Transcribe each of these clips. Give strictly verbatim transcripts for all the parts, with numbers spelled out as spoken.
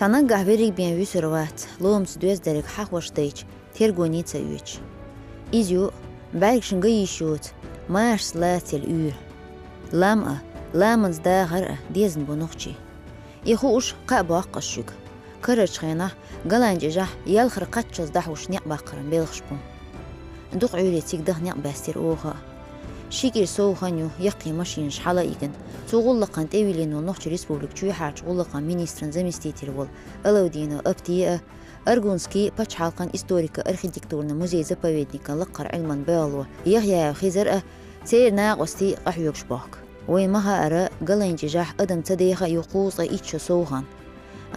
Цхьа наггахь верриг бен вуьсур вац, ломца доьзна дерг хьахош дайча, тергоне ца оьцуш. Иза ю, бӀаьргашна ган йиш йоцу, машас лацийла уьйр. Лам а, ламанца дахар а дезна бу нохчий. И хууш кхаъ боккху ас шуьга. Карарчу хенахь Галанчежахь ялхара кхаччалц дӀахьуш некъ баккхаран белхаш бу. Дукха Ӏуьйре цига даха некъ баьстира оха а. Ши кӀира сов хан ю яккхий машинаш хьала а йигна, цу гӀуллакхан тӀе виллина волу Нохчийн Республикан чоьхьарчу гӀуллакхан министран заместитель волу Алавдинов Апти а, Аргунский пачхьалкхан историко-архитектурни музей-заповедникан лакхара Ӏилманан баьхало Яхъяев Хизар а, церан накъостий а къахьоьгуш бохку. Вайн ма-хаъара, Галанчежахь адам ца деха а ю кхузткъе итт шо сов хан.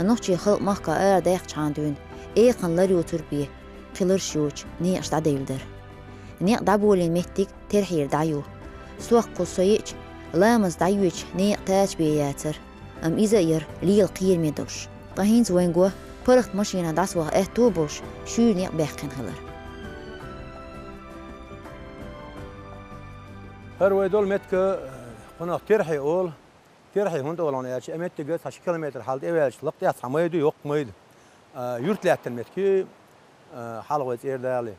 Нохчийн халкъ махках арадаьккхичхьана дуьйна, экханна лар йоцург бен, кхин ларш йоцуш, некъаш дӀадевлла дара. Некъ дӀаболийна меттиг терхьера дӀа ю. Сох кхуза со еача, ламанца дӀайоьдуш некъа тача бен яцара, амма иза а яра лела кхераме долуш. Ткъа хӀинца вайна го, паргӀат машинах дӀасаваха аьтто а болуш, шуьйра некъ баьккхина хилар. ХӀара вай долу меттиг, кхунах Терхье олу. Терхье хӀунда олу аьлча, и меттиг цхьа ши километр хьала тӀеваьлча, лакха тӀехь цхьа майда ю, йоккха майда. А, юрт лаьттина меттиг ю, а, хьалха вай цӀера далале.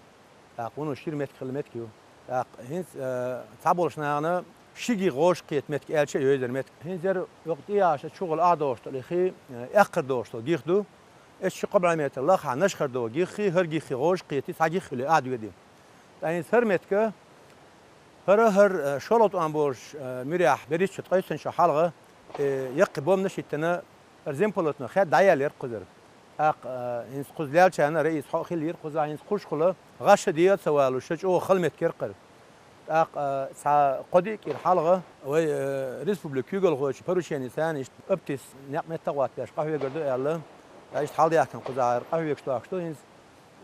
ТӀаккха вуно шира меттиг хилла меттиг ю. ТӀаккха хӀинца, а, цхьаболчу нахана ши гих гӀожа кхета меттиг аьлча а йойзара меттиг. ХӀинца яра йоккха тӀе яхьаш чугӀала ахь дохуш долу и хи, а, эккхар дохуш долу гих ду. Эс ши кхо бӀе метр лахахь нашхара догӀу гих хи, хӀара гих хи гӀожа кхета, цхьа гих хиле ахь доьду. Ткъа хӀинца хӀара меттиг, хӀара, хӀара, а, шолгӀа тӀом болуш, а, муьрехь берхӀитта шо, ткъайоьсна шо хьалха, э, яккхий бомбанаш а йиттина, хӀара земполотно хед дӀаяьлла яра кхузара. ТӀаккха, а, хӀинца кхуза леллачарна раис хьо а хилла яра кхузахь, хӀинца кхуш хуьлу, гӀаш а дегӀа ца валуш, чӀогӀа хала меттиг яра кхара. ТӀаккха, а, цхьа кхо-диъ кӀира хьалха вай, а, республикан куьйгалхочун поручени царна иштта Аптис некъ меттахӀоттабеш къахьоьгур ду аьлла, ткъа иштта хьалдаьхкина кхузахь хӀара къахьоьгуш дохкуш ду хӀинца.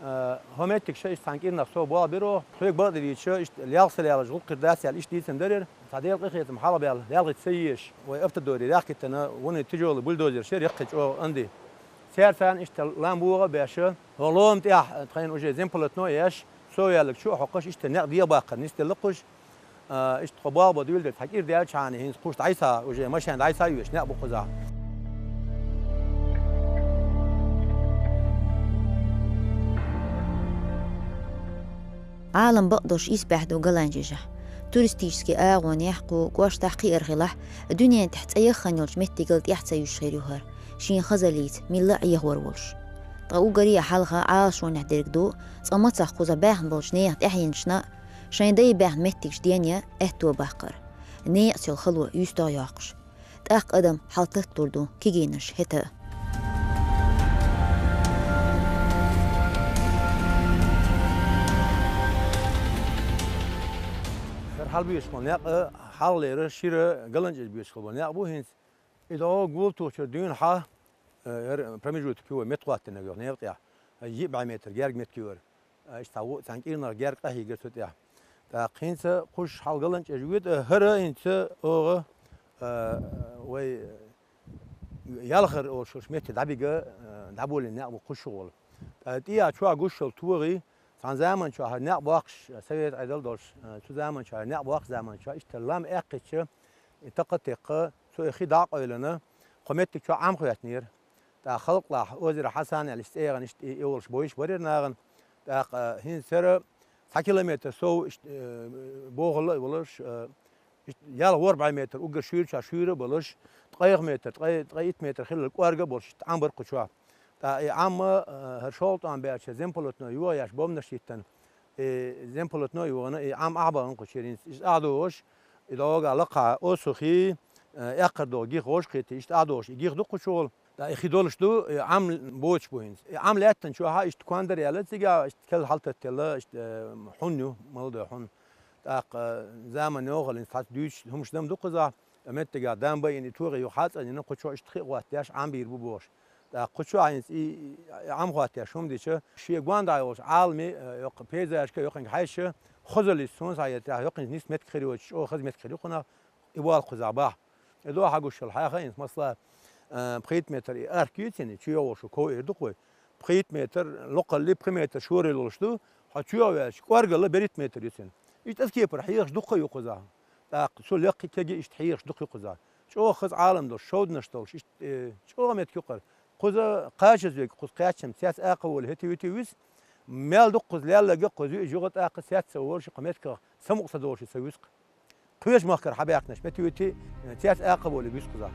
Э, хӀо меттиг ша иштта цхьана кӀирнах сов болх бира, хьоьга бакъдерг дийцича, иштта лелха ца лелаш гӀуллакх хир дац аьлла, иштта дийцина дара. Цхьа Делан къинхетам хьалха баьлла, лелхийтта ца езаш, вай автодоре яхкийтина, вуно тяжёлый бульдозерш яра яккхий чӀогӀа анди. Церан царна иштта лам богӀа а беш, хӀо лома тӀехь тхайна уже земполотно а еш, сов яьлларг чу а хьокхуш, иштта некъ дегӀабаккхар нисделла кхуш. А, иштта тхо болх бан дуьйладира, цхьа кӀира даьллачхьана хӀинца кхуш дӀасаха, уже машен дӀасаоьшуш некъ бу кхузахь. Ӏалам бакъдолуш исбаьхьа ду Галанчежахь. Туристически агӀонехь, кху кӀоштахь, кхиар хилахь, дуьнен тӀехь цӀе яххана йолчу меттигал тӀаьхьа ца юьсуш хир ю хӀара, шен хазаллица милла а Ӏехор волуш. Ткъа уггаре а хьалха Ӏалашонехь дерг ду, цкъа мацах кхуза баьхна болчу нехан тӀаьхьенашна а, шайн дай баьхна меттигаш ден ян аьтто баккхар. Некъаца йолу хало юьстагӀ йоккхуш. ТӀаккха адам хьал татталур ду кегийнаш хӀета а. ХӀара хьалабоьшуш болу некъ а, хьалхалера шира Галанчежа боьшуш болу некъ бу хӀинца. И догӀу гултухчура дуьйна хьан, э, яра промежуток ю вай меттахӀоттийнарг йолу некъа тӀехь. Э, йиъ бӀе метр герга меттиг ю яра. Э, иштта цхьа ву-, цхьана кӀирнах герга къахьийгира цу тӀехь. ТӀаккха хӀинца кхуш хьал Галанчежа воьду, э, хӀара хӀинца оха, э, вай ялхара олуш меттиг дӀабига, э, дӀаболийна некъ бу кхуш гӀолла. Э, тӀехьа чохь гуш йолу тогӀий, цхьана заманчохь хӀара некъ боккхуш, э, совет Ӏедал долуш, э, цу заманчохь хӀара некъ боккху заманчохь иштта лам аьккхича, и такха а текха, цу и хи дӀа а къевлина, кху меттиг чохь Ӏам хӀоьттинера. ТӀаккха халкъалахь Озеров Хьасан аьлла иштта цӀе яхана иштта и, и волуш бойуш барира нахана. ТӀаккха, э, хӀинца хӀара цхьа километр сов иштта, э, бохалла а волуш, э, иштта ялх-ворхӀ бӀе метр уггар шуьйрачохь шуьйра а болуш, ткъайх метр, ткъай, ткъе итт метр хиллал кӀорга а болуш, иштта Ӏам бара кху чохь. ТӀаккха и Ӏам, э, хӀара шолгӀа тӀом баьлча, земполотно йогӀу еш бомбанаш йиттина, и земполотно а йогӀана, и Ӏам ахь бахана кху чуьра хӀинца. Иза ахь догӀуш, и догӀа лакхахь Осухи, э, эккхар догӀу гих гӀожа кхетий, иштта ахь догӀуш, и гих ду кху чу гӀолла. ТӀаккха и хи долуш ду, и Ӏам боцуш бу хӀинца. И Ӏам лаьттина чохь а иштта кондара яьлла, цигахь иштта кел хьалтаттаелла, иштта, э, хьун ю, молодой хьун. ТӀаккха, э, заман йохалла хӀинца цхьацца дуьйцуш хӀумаш дам ду кхузахь. Меттигехь дам байина, и тогӀий юха хьа а цӀанйина, кху чохь иштта хи а хӀоттаяш Ӏам бийр бу бохуш. ТӀаккха кху чохь хӀинца и, и Ӏам хӀоттаяш хӀума дича, шен гондахь йолчу Ӏалами, э, йоккха пейзажка, йоккханиг хьаьжча, хозаллица суна схьаэцча, йоккханиг нисса меттиг хир йоцуш, чӀогӀа хаза меттиг хир ю кхунах, и болх кхузахь бахьа. И догӀа хьагуш йолу хьаьха хӀинца, масала, э, пхийтта метр и арка ю цуьнан, чу йогӀуш ков эр ду-кх вай. Пхийтта метр, локхалли пхи метр шоралла йолуш ду, хьо чоьхьа ваьлча, кӀоргалла берхӀитта метр ю цуьнан. Иштта аса кепара хьехаш дуккха а ю кхузахь. ТӀаккха цу лекха кеги иштта хьехаш дуккха ю кхузахь. ЧӀогӀа хаза Ӏалам долуш, шовданаш долуш, иштта, э, чӀогӀа меттиг ю кхара. Кхуза кхачаза вег, кхуза кхаьчам, цец акха вола хӀетта витий вис. Мел дукха кхуза леллага, кхуза виъ жугӀа тӀаккха цец ца волаш, кху меттигах самукъа ца долаш ца вис. Кхоьжа махкара хьабаьккхинаш метте витий, цец акха вола вис кхуза.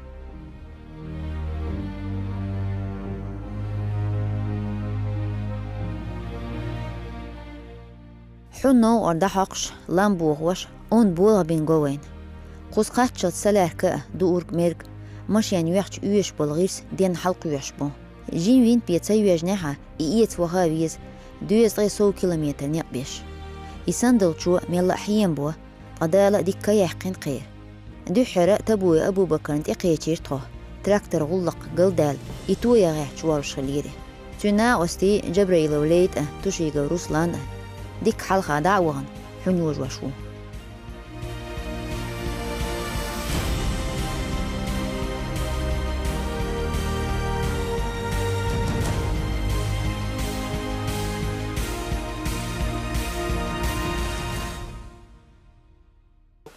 Хьун новкъара дӀахьокхаш, лам бохош, онда болх бина го вайна. Кхуза кхаччалца са лаьрка а, дуург-мерг, машен йоьхча оьшуш бола гӀирс денна хьалкхоьхьуш бу. Жин винт бе ца йоьжнехьа, и эца ваха а веза, дезткъе сов километр некъ беш. И сандалчо мелла а хьема бо, ткъа Дала а дикка яьккхина кхера. Дуьххьара Табуев Абубакарна тӀекхечира тхо, трактора гӀуллакх галдаьлла, и тояхьа гӀерташ воаллаш хилира. Цуьнан накъостий Джабраилов Лейта а, Тушигов Руслан а дикка хьалха дӀа а вахана, хьун йожош ву.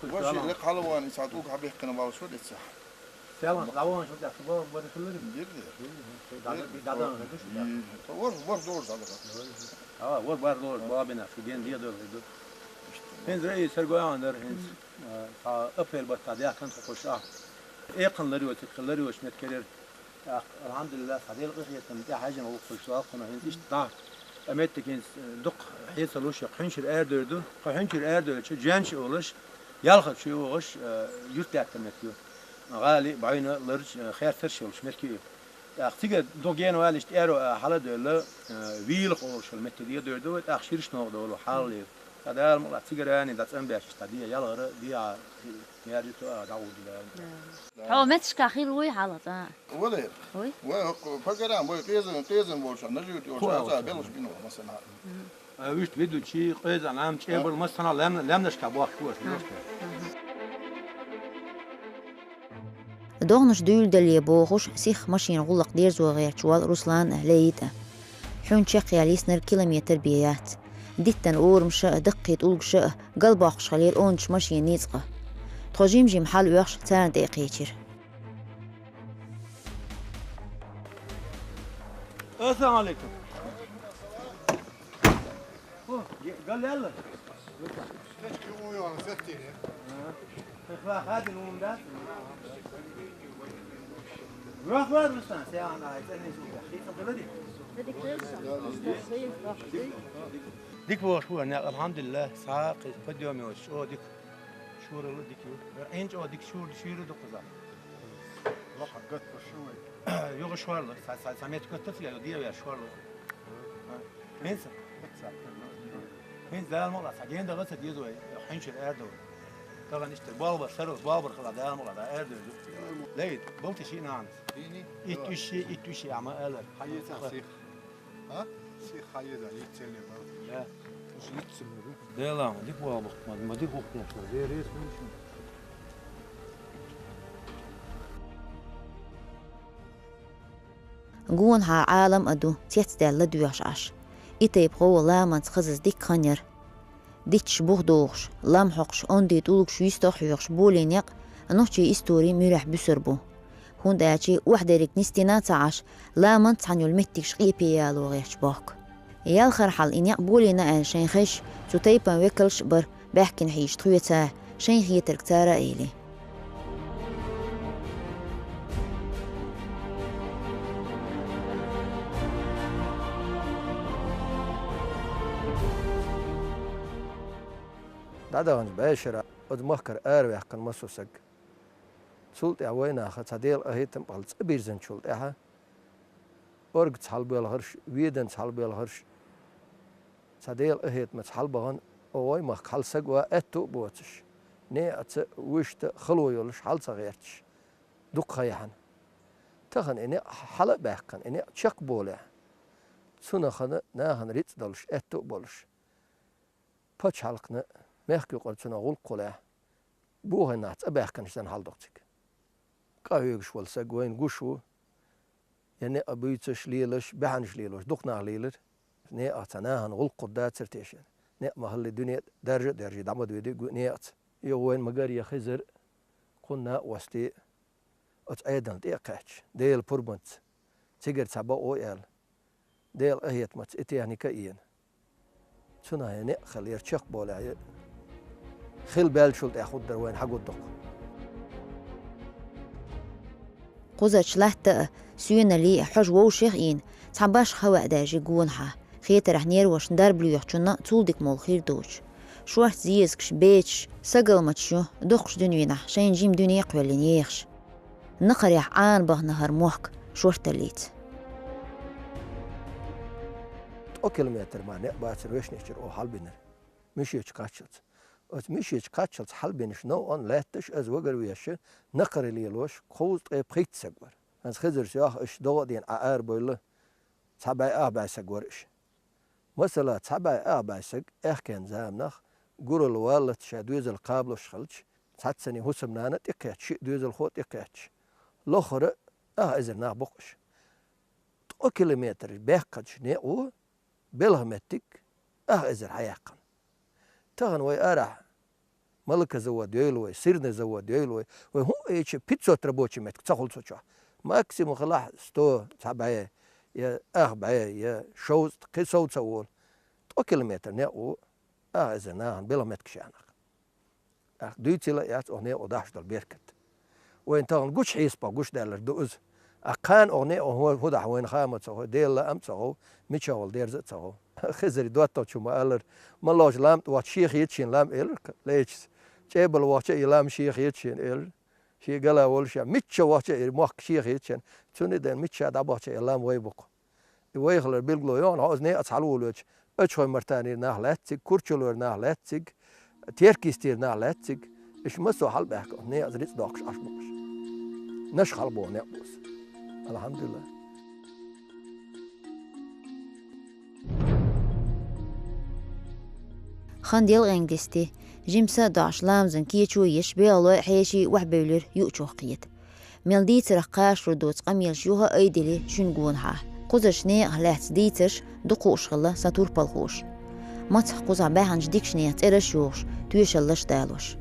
Ваши лекха хьалаван, и сагӀат уг хьабехкана валаш ва деца. Селан, лаван шо тӀехь шо бо-, бо-, бо-, бо-, Дир, дир. Дада, дада, дада, дада. И, то вор, вор дор дада. А, вор бар дор, бабина, шо ген де дор, ду. ХӀинца рай саргоян дар, хӀинца, а, та апрель баттахь дехкан тхо кхуш а. Экхан ларёцик, ларёч мет керер. ТӀаккха, алхьамдулиллахӀ, цхьа Делан къинхетам тӀехьаьжжина гӀуллакх хуьлуш ваьлла кхуьнан хӀинца иштта дӀа. Ткъа меттиг хӀинца, э, дукха хьесалуш я, кхуьнчара арадойр ду. Кху хьуьнчара арадойлача, Дженч а олуш, Ялхачу а вогӀуш, э, юрт лаьттар меттиг ю. ГӀали, бӀуьйна, ларч, э, херцарш йолуш меттиг ю. ТӀаккха цига догена ваьлла иштта аьро, э, хьала а доьлла, э, Вийлах олуш йолу меттиг дӀадойр ду вай, тӀаккха шираш ногӀу долу хьалле. Ткъа Дала мукъ лахь, цигара а дӀа цӀанбеш, ткъа де ялхара, де а, мерза ю а дӀагӀурдина. Хьо метташка хилла вуй хьалха цкъа? Валера. Вуй? Вай хӀокху пагарам, вай къезан, къезан болчохь, нажи юрт йолчохь, Хьо цкъа белхаш бина вай, масала. А вуьшта ведучи, къезан, ам чӀебал, массанхьа лаьмна-, лаьмнашка бохку аса, Аха. Аха. ДогӀнаш дуьйладале бохуш, сиха машина гӀуллакх дерзо гӀерташ волу Руслан а, Леит а. Хьуьнан чекхъяла йиснарг километр бен яц. Диттана орамаша а, даккхий тӀулгаша а, галбоккхуш хилира онда машина ницкъ а. Тхо жим-жим хьала оьхуш царна тӀе а кхечира. Ассаламу алейкум. О, ге-, гал яьлла? Дика вогӀуш ву, алхьамдулиллахӀ, схьа кхин подъём йоцуш, чӀогӀа дика. Шуралла дика ю. Ӏин чӀогӀа дика шура, шуьйра ду кхузахь. Лакха гатта шу вай. Юха шорла, ца, ца, ца метр гатта ца, я, де вер шорла. ХӀинца? ХӀинца Дала мукъ лахь, цхьа ген даха ца деза вай, хьуьнчуьра аьрда вай. Тахана иштта болх бар, саро, болх бар хила, Дала мукъ лахь, Дала аьрда вай ду. Лейт, балта ши нанас. Итт уьш ши, итт уьш ши, ама алар. Хьан еза сих? А? Сих хьан еза, итт цели бар. Да. Уж итт цели бар. Делам, дика вогӀу, ма, ма дика ухкаш, ма, ве рейс вуьйш. Гонахьа Ӏалам а ду, цецдаьлла доьхуш Ӏаш. И тайпа гӀовгӀа ламанца хазаза дика хан яра. Дитташ бух дохуш, лам хьокхуш, онда тӀулгаш йистох хьоьхуш болийна некъ нохчийн историн муьрехь буьсур бу. ХӀунда аьлча охьадерриг нисдина а ца Ӏаш, ламанца цхьаьна йолу меттигаш къепе яло гӀерташ бохку. Ялхара хьал и некъ болийна аьлла шайн хезаш, цу тайпан векалш а бара, баьхкина хьийзаш тхоьца, шайн хетарг цара а йили. ДӀадаханчу бӀешара оцу махкара араваьккхина массо саг. Цул тӀаьхьа вайнаха цхьа Делан къинхетам а хилла цӀа бирзинчул тӀаьхьа, оргаца хьалабоьлхурш, веданца хьалабоьлхурш, цхьа Делан къинхетамца хьалабахана, оха вай махка хьала саг ван аьтту а боцуш, неӀаца, вуьшта хало йолуш хьала ца гӀерташ, дукха хан яьхьна. Тахана и некъ хьала а баьккхина, и некъ чекхболехь, цунах нахана рицкъ долуш, аьтту а болуш, пачхьалкхана мехкан юкъара цунах гӀуллакх хуьлехь, бохийна нах цӀа баьхкинчу санна хьаладоккху цига. КӀа хьоьгуш волу саг вайна гуш ву, я некъ буьйцуш лелаш, баьхьанаш лелош дукха нах лелира. НеӀах цхьа нахана гӀуллакх хир дацара тешна. НеӀ ма-хиллара дуьне даржа а даьржий, дӀа ма доьдий гу-, неӀаца. Юха вайна ма-гарра я хезара, кхунна а, накъостий а оцу Ӏедална тӀе а кхаьчча, Делан пурбанца, цигара цхьа бакъо аьлла. Делан къахетамца и техника а еана. Цунах я некъ хила, яра чакхболехь я хила баьллачул тӀехь хӀуд дар вайна хьагурдокху. Кхузарчу латта а, соьнали а хьожа вовшех ийна, цхьа башха хӀаваъ даьржи гонахьа. Хетарехь нервашна дарба лоьхучунна цул дика молла хир доцуш. Шорта зезагаш, беташ, сагалматаш ю дукхачу дуьненахь шайна жима дуьне кхоьллина ехаш. Накхарехь Ӏанабахана хӀара мохк шорталлица. Ткъо километр мара некъ бацара вешнечуьра оха хьалбинарг. Мишечу кхаччалц. Оцу Мишечу кхаччалц хьалбинарш новкъан лаьтташ, ас вагар вешан, накхаре лелош, кхузткъе пхийтта саг вара. ХӀинца Хизарс йоах, аш догӀа а дийна Ӏа арабевлла, цхьа бӀе ах бӀе саг вара аш. Масала, цхьа бӀе ах бӀе саг аьхкенан заманахь гуралла валлалц ша доьзал кхабалуш хилча, цхьаццанийн хӀусамнана а тӀекхетча, шиъ доьзалхо а тӀекхетча, лохара ах эзар нах бу-кх аш. Ткъо километр баьккхачу некъо белхан меттиг ах эзар хьаяьккхина. Тахана вай арахь молокозавод йойла вай, сырный завод йойла вай, вай хӀун а йича, пятьсот рабочий меттиг ца хуьлу цу чохь. Максимум хилахь сто цхьа бӀе, я ах бӀе, я шовзткъа, кхин сов ца волу. Ткъо километр некъо ах эзар нахана белхан меттигаш яьхна-кх. ТӀаккха дуьйцийла а яц оха некъо дахьаш долу беркат. Вайна тахана гучу хьесапах гучудаьлларг ду иза. ТӀаккха кхана оха некъо хӀун, хӀун дахьа вайна хаа ма ца хой, Делан лаам а ца хов, мичахь волу дерза а ца хов. Хизаре доттагӀчо ма-аллара, ма лохучу лам тӀе вахча шен хета шена лам элира-кх лечис. ЧӀебала вахча и лам шен хета шена элира. Шен гала волуш а, мичча вахча и мохк шен хета шена. Цуьнан ден мичча дӀабахча и лам вай бу-кх. И вай хилар билгало йогӀу, хьо иза некъаца хьалаволавелча, Ачхой Мартанера нах лаьцциг, Курчалойра нах лаьцциг, Теркйистера нах лаьцциг, иш массо а хьалабаьхка, некъаца рицкъ доккхуш Ӏаш бу-кх уьш. Наша хьалабогӀу некъ бу иза. Алхьамдулиллах. Хан делкъенга дисти, жимса а доӀуш ламазан кечо еш, бегӀалой а, хьеший а охьабевлира юучух кхета. Мел дийцарах кхачалур доцу къамелаш юха а айдели шуьнан гонахьа. Кхузарчу некъах лаьцна дийцарш дукха хууш хилла сан турпалхоша. Мацах кхузахь баьхначу дикачу нехан цӀераш а йохуш, тоьшаллаш а далош.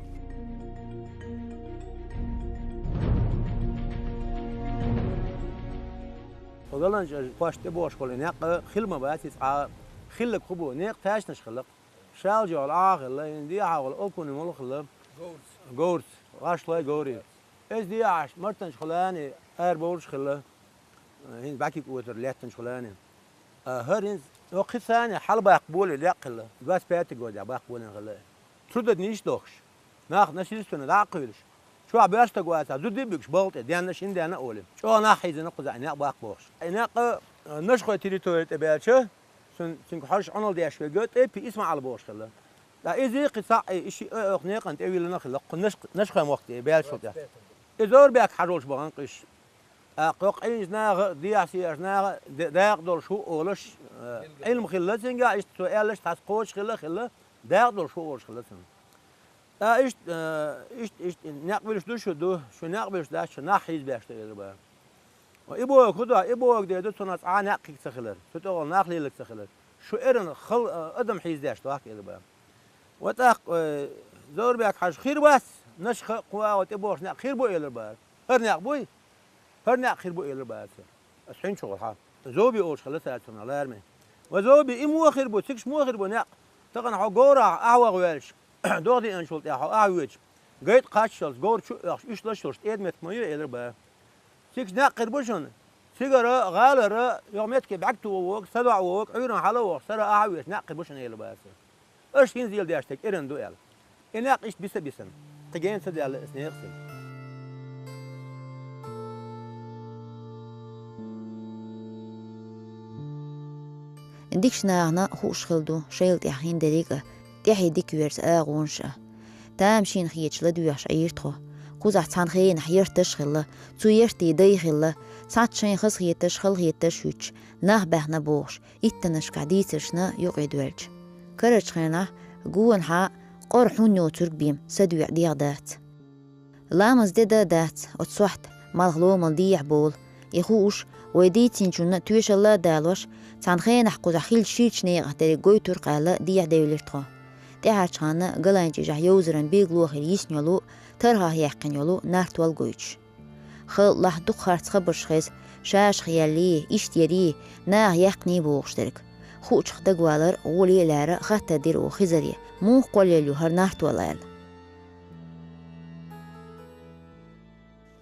Хьо галанчу аша кхошта тӀебогӀуш болу некъ хила ма бац иза цкъа а, хилларг хӀун бу, некъ таьшнаш хилла-кх. Шалжа йолу Ӏа хилла, хӀинца дехьа волу Окуни мула хилла? Говрца. Говрца, гӀашлой говрий. Иза дехьа Мартанчу хулани арабовлуш хилла, хӀинца бӀаьрг кӀотар лаьттанчу хулани. А, хӀара хӀинца, хӀокху кхин цхьана хьалабаккха болий некъ хилла, двадцать пятый годехь баккха болийна хилла. Трудодни йиш дохуш, нах насильственно дӀа а кхуьйлуш, чохь боьрша стаг вацахь, зуда а буьгуш, балха тӀе денна, шина денна а олий. ЧӀогӀа нах хьийзина кхузахь и некъ баккха бохуш. И некъ, а, Нашхой территори тӀе баьлча, цуьнан, цуьнга хьожуш Ӏуналла деш верг тӀе Пи ИсмаӀал бохуш хилла. Ткъа иза кхин цхьаъ и шиъ а оха некъан тӀе виллина хилла, кху Наш-, Нашхой мохк тӀе баьллачул тӀаьхьа. И Зоврбек-Хьаьжа волчу бахана-кх уьш. ТӀаккха хӀокху къинчу наха, дехьа-сехьарчу наха де-, дакъа долуш хӀу а олуш, э, Ӏилма хилла цуьнга, иштта цо аьллаш цхьацца кхочуш хилла, хилла, дакъа долуш хӀу а олуш хилла цунна. ТӀаккха иштта, э, иштта, иштта, некъ вуьлуш ду шу, ду, шу некъ вуьлуш дац, шу нах хьийзабеш ду, элира бара. И бохург хӀун ду, и бохург дерг ду, цунах цхьа а некъ кхин ца хилар, цу тӀехула нах лелларг ца хилар. Шу эрна хала, э, адам хьийзадеш ду-кх, элира бара. Ва тӀаккха, э, Зоврбек-Хьаьжа хир вац, Нашха а кху агӀор тӀебогӀуш некъ хир бу, элира бара. ХӀара некъ буй? ХӀара некъ хир бу, элира бара цо. Ас хьуьнчух хьа. Зовби олуш хилла цара цунах лараме. Ва Зовби, и муха хир бу, цигахь муха хир бу некъ? Тахана хьо говрахь ахьа ваха ваьлча, догӀа деанчул тӀаьхьа хьо ахьа воьдуш, гайта кхаччалц говр чу а оьхуш, уьш лашалуш тӀеда меттиг ма ю, элира бара. Цигахь некъ хир бу шуна? Цигара, гӀалара, юха меттиге бӀаьрг тоха вогӀу, садоӀа вогӀу, Ӏуьйранна хьала а вогӀуш, сарахь ахьа а воьдуш, некъ хир бу шуна, элира бара цо. Аша хӀинца леладеш дерг эрна ду аьлла. И некъ иштта биса-бисана, кхин гена ца даьлла аса некъ цига. Дикачу нахана хууш хилла ду шайла тӀехь хӀинца дерриг а, тӀаьхье дика верза агӀонаш а. Тамашийна хеташ ладоьгӀуш Ӏийра тхо. Кхузахь цхьана хенахь ярташ а хилла, цу яртийн дай хилла, цхьацца шайна хаза хеташ, хала хеташ хӀуьттуш, нах баьхна бохуш, иттаннашкахь дийцаршна юкъе доьлча. Карарчу хенахь гонахьа къора хьун йоцург бен садоьӀу дегӀ дац. Ламаз де дан а дац, оцу сохьта малх ломал дехьа болу. И хууш, вай дийцинчунна тоьшалла а далош, цхьана хенахь кхузахь хиллачу ширачу некъах дерриг гойтур-кх аьлла, дехьа девлира тхо. ТӀаьхьарчу ханна Галайн чӀижахь йовзаран билгало хир йисна йолу, тархах яьккхина йолу нартол гойтуш. Халкъалахь дукха харц хабарш хеза, Шаьш хьаьллий, иштта ярий, наха яьккхиний бохуш дерг. Хуучух дагавалар гӀоле а лаьара хаттар дира оха Хизаре, муха кхоллаелла ю хӀара Нартол аьлла.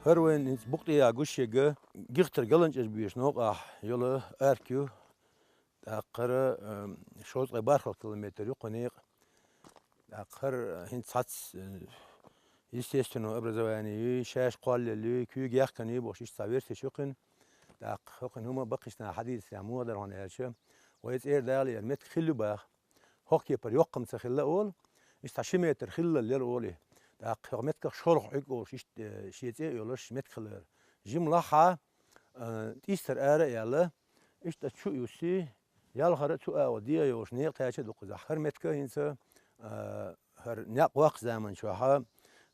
ХӀара вайн хӀинца букъ тӀехьа гуш ерг, гихтара ГаланчӀожа боьхачу новкъахь йолу арка ю. ТӀаккха хӀара, э, шовзткъе бархӀ километр ю кху некъа. ТӀаккха хӀара хӀинца цхьацца, э, естественное образование юй, шаьш кхоллаелла юй, куьйга яьккхина юй бохуш, иштта цхьа версеш ю кхин. ТӀаккха хӀокхуьнан хӀума баккхийчу наха хьадийцарехь муха дара хьуна аьлча, вай цӀера далийна меттиг хилла ю баха. ХӀокху кепара йоккха-м ца хилла олу, иштта цхьа ши метр хиллал яра олий. ТӀаккха хӀокху меттигах шоргӀа Ӏуьрг олуш, иштта, э, шен цӀе а йолуш меттиг хилла яра. Жимма лахахь, э, тӀистара ара а яьлла, иштта чу а юссий, ялхара а цу агӀор дегӀан йолуш некъа тача а ду кхузахь. ХӀара меттиг хӀинца, э, хӀара некъ воккхачу заман чохь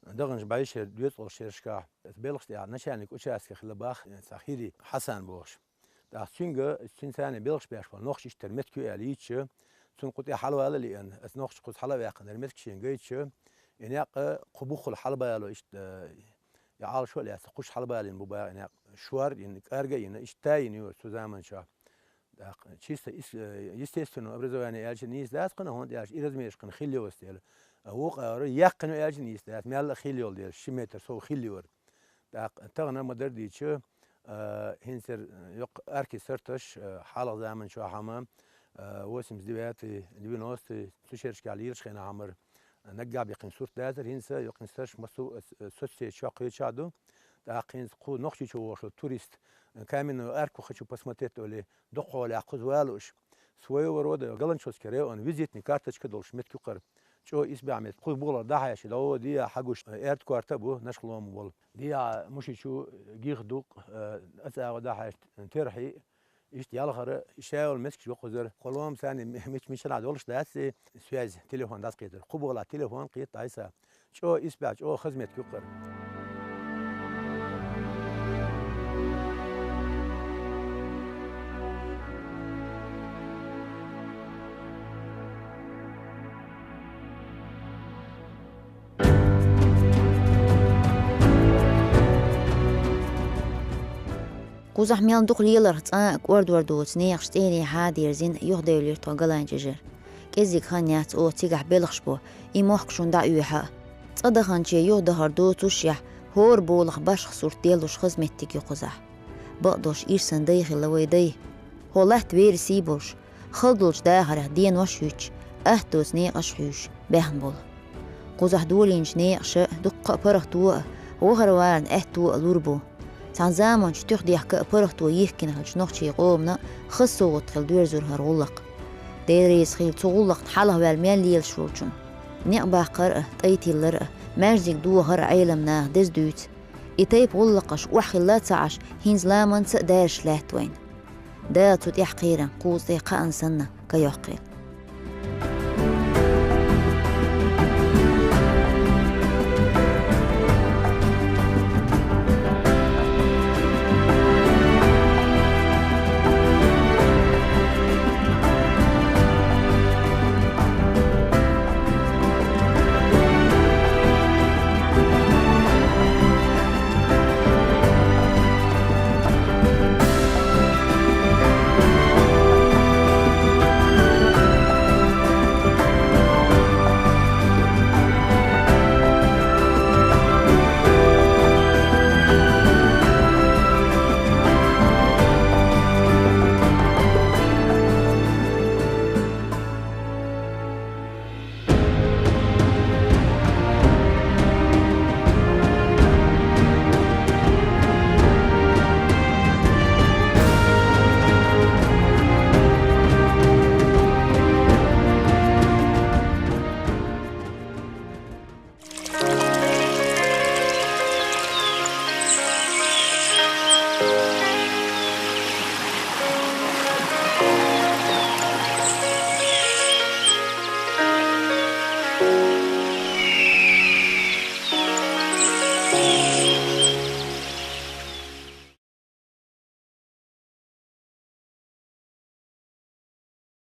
даханчу бӀешеран доьзткъалгӀачу шерашкахь, оцу белхаш тӀехь начальник участка хилла баха, э, цхьа Хири Хьасан бохуш. ТӀаккха цуьнга, цуьнан царна белхаш беш болу нохчий иштта меттиг ю аьлла йийцича, цунна кху тӀе хьалавала а лиъна, аса нохчий кхуза хьала а ваьккхина, меттиг шена гайтича, и некъ кху буххула хьалабало иштта, я Ӏалашо а лаьцна, кхуш хьалабалийна бу баха и некъ. Шор а йина, кӀарга а йина, иштта а йина ю цу заман чохь. ТӀаккха чисто ис-, э, естественное образование аьлча нийса дац кхана, хӀунда аьлча и размераш кхана хилла ю оцу дела. А вукху агӀор яьккхина ю аьлча нийса дац, мелла а хилла йолу дела, ши метр сов хилла ю вара. ТӀаккха тахана ма-дарра дийцича, а, хӀинца яра, э, йоккха арки сарташ, э, хьалха заман чохь хьама, э, восемьдесят девятый, девяностый, цу шерашкахь лелаш хенахь хьамара, э, наггахь беккхина сурт дацара, хӀинца йоккхин сарташ массо а, э, соцсеть чохь кхечахь ду. ТӀаккха хӀинца кху Нохчийчу вогӀуш турист, э, каменную арку хочу посмотреть олий, дукхахьолехь кхуза валуш. Своего рода Галанчожский район, визитный карточка долуш меттиг ю кхара. ЧӀогӀа исбаьхьа меттиг. Кхуза бухалара дӀахьаьжча, дӀо дехьа хьагуш, э, аьрда корта бу, Нашхлома болу. Дехьа Мушичу гих ду, э, оцу агӀор дӀахьаьжча, терхье, иштта ялхара, и шайолу меттигаш ю кхузара. Кху лома царна мича-мичанахь долуш дац и связь, телефон дӀасакхетар. Кху бухалахь телефон кхета дӀасса. ЧӀогӀа исбаьхьа, чӀогӀа хаза меттиг ю кхара. Кхузахь мел дукха леларх цкъа а кӀордор доцу некъаш цӀене хьадерзина юхадевлира тхо Галанчожара. КӀеззиг хан яц оха цигахь белхаш бо, и мохк шуна дӀаоьхьа а. Цкъа даханче юхадахар доцушшехь, хӀора болах башха сурт деллуш хаза меттиг ю кхузахь. Бакъдолуш ирсан дай хилла вай дай. ХӀо латта верасий болуш, хала долчу дахарехь денош а хӀуьттуш, аттоца некъаш а хьуьйсуш, баьхна болу. Кхузахь долийначу некъаша дуккха а паргӀато а, вахарварна аьтто а лур бу. Цхьана заманчохь туьхдехка а паргӀато йихкина хиллачу нохчийн къомана хаза совгӀат хилла доьрзура хӀара гӀуллакх. Дела реза хуьлда цу гӀуллакхна хьалхаваьлла мел лелаш волчунна. Некъ баккхар а, тӀай тиллар а, маьждиг дохар а Ӏелам наха деза дуьйцу. И тайпа гӀуллакхаш охьахилла а ца Ӏаш, хӀинца ламанца а даьржаш лаьтта вайна. Дала цу тӀехь кхерам кхузткъе кхаанна санна кхайоккхийла.